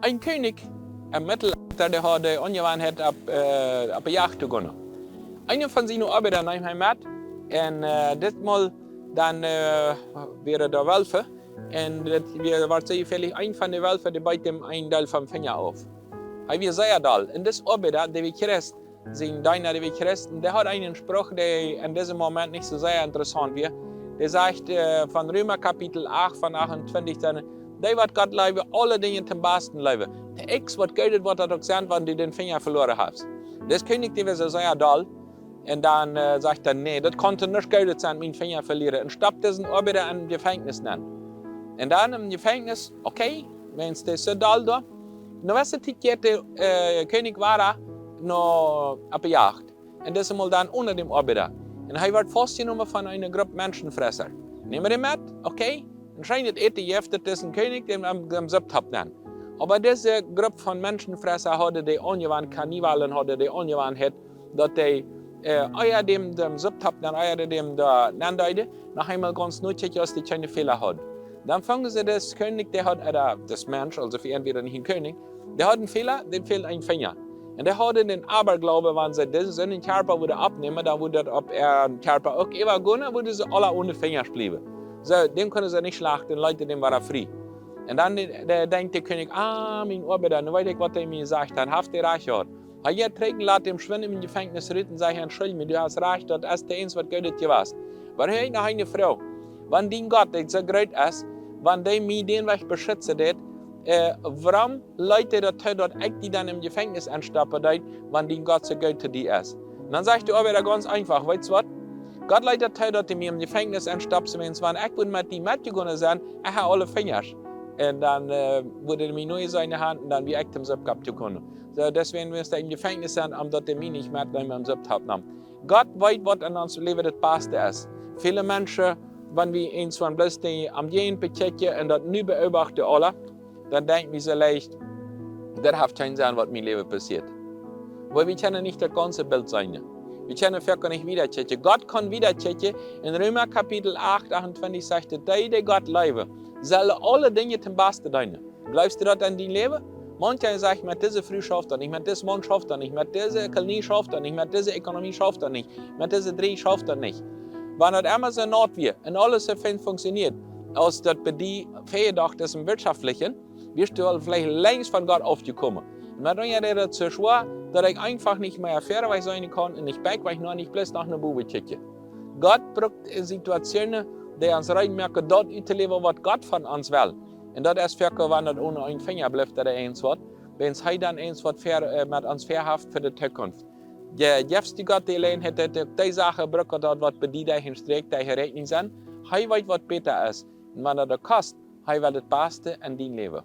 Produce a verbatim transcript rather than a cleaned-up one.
Een Kjennich em Medelauta, dee haud de Aunjewanheit opp, äh, opp de Jajcht to gonen. Eenen von siene Oabeida neem hee met un, äh, dit Mol dan, äh, wieren doa Wölf. Un dit wia, wort sea jefäalich, een von de Wölf, dee beet am een Deel vom Finja auf. Hee wia sea doll. Un dis Oabeida, dee wia Christ, sien Deena, dee wia Christ, un dee haud eenen Spruch, dee en disem Moment nich soo sea interessaunt wia. Dee sajcht, äh, von Reema Kapitel acht, von achtuntwintich, dan: "Dee waut Gott leewen, aule Dinja toom Basten leewen. Ekj weet, waut Goodet woat daut uk sennen, wan du dän Finja veloaren hast." Dis Kjennich, dee wia soo sea doll. Un dan, äh, sajcht hee: "Nä, daut kaun nuscht Goodet sennen, mienen Finja velieren." Un stoppt disen Oabeida em Jefenkjnis nenn. Un dan em Jefenkjnis, okay, wan dee soo doll doa. No wesse Tiet jeit de, äh, Kjennich wada no opp de Jajcht. Un dis Mol dan onen dän Oabeida. Un hee wort faustjenomen von eene Grupp Menschenfresser. Nämen dee met, okay. Un schient daut Äten jeft daut disen Kjennich, dän, dän, dän Supptopp nenn. Oba dise Grupp von Menschenfresser hauden dee Aunjewanheit, Kannibalen hauden dee Aunjewanheit, daut dee, äh, ea dän, dän Supptopp nenn, ea dee dän doa nenn deeden, noch eemol gaunz nokjikjen, aus dee kjeene Fäla haud. Dan fungen see dis Kjennich, dee haud, äh, dis Mensch, aulsoo fa an wia daut nich een Kjennich, dee haud een Fäla, dän fäld een Finja. Un dee hauden dän Abergloowen, wan see disen soo eenen Kjarpa wudden oppnämen, dan wudd daut opp äaren Kjarpa uk äwagonen, wudden see aula one Finja bliewen. Soo, dän kunnen see nich schlachten, leeten dän wada frie. Un dan dee, dee denkjt de Kjennich: "Ah, mien Oabeida, nu weet ekj, waut hee mie jesajcht haft, haft hee rajcht jehaut." Hee jeit trigj un lat am schwind em Jefenkjnis rut un sajcht: "Entschuldicht mie, du hast rajcht, daut es daut eensje, waut Goodet jewast. Oba hia noch eene Froag. Wan dien Gott, dee soo groot es, wan dee mie dän Wajch beschitzen deed, äh, wuarom leet hee daut too, daut ekj die dan em Jefenkjnis enstoppen deed, wan dien Gott soo goot to die es?" Un dan sajcht de Oabeida gaunz eefach: "Weetst waut? Gott leet daut too, daut du mie em Jefenkjnis enstoppst, wiels wan ekj wudd met die metjegonen sennen, ekj haud aule Finjasch. Un dan, äh, wudd hee mie nu sennen Haunt un dan wia ekj toom Supptopp jekomen. Soo, deswäajen wia ekj em Jefenkjnis sennen, om daut hee mie nich metneem em Supptopp neem." Gott weet, waut en ons Läwen daut Baste es. Väle Menschen, wan wie eent von bloos de Omjäajent bekjikjen un daut nu beobachten aula, dan denkj wie soo leicht: "Daut haft kjeen Senn, waut em Läwen passieet." Oba wie kjennen nich daut gaunze Bilt seenen. Wie kjennen foaken nich wiedakjikjen. Gott kaun wiedakjikjen. En Reema Kapitel acht, achtuntwintich sajcht et: "Dee, dee Gott leewen, sellen aule Dinja toom Basten deenen." Jleefst du daut en dien Läwen? Manche sajen: "Met dise Fru schauft daut nich, met disen Maun schauft daut nich, met dise Kolonie schauft daut nich, met dise Ekonomie schauft daut nich, met dise Drieejoak schauft daut nich." Wan daut emma soo naut wia un aules soo fein funkjsioneet, aus daut bie die väajedocht es em Wirtschaftlichen, wieescht du aul veleicht längst von Gott aufjekomen. Un met ons es daut soo schwoa, daut ekj eefach nich mea wieda seenen kaun un ekj bekj mie noch nich bloos no ne Bibel kjikjen. Gott brukt Situationen, dee ons reed moaken, daut uttoläwen, waut Gott von ons well. Un daut es foaken, wan daut one een Finja blift, daut eent woat, wan hee dan eent woat ver-, äh, met ons väahaft fa de Zukunft. Jeft Gott de Jeläajenheit, daut hee uk dee Sachen brukt, daut waut bie die doa en Strakj, doa en Räakjnunk sent. Hee weet, waut bäta es. Un wan daut kost, hee well daut Baste en dien Läwen.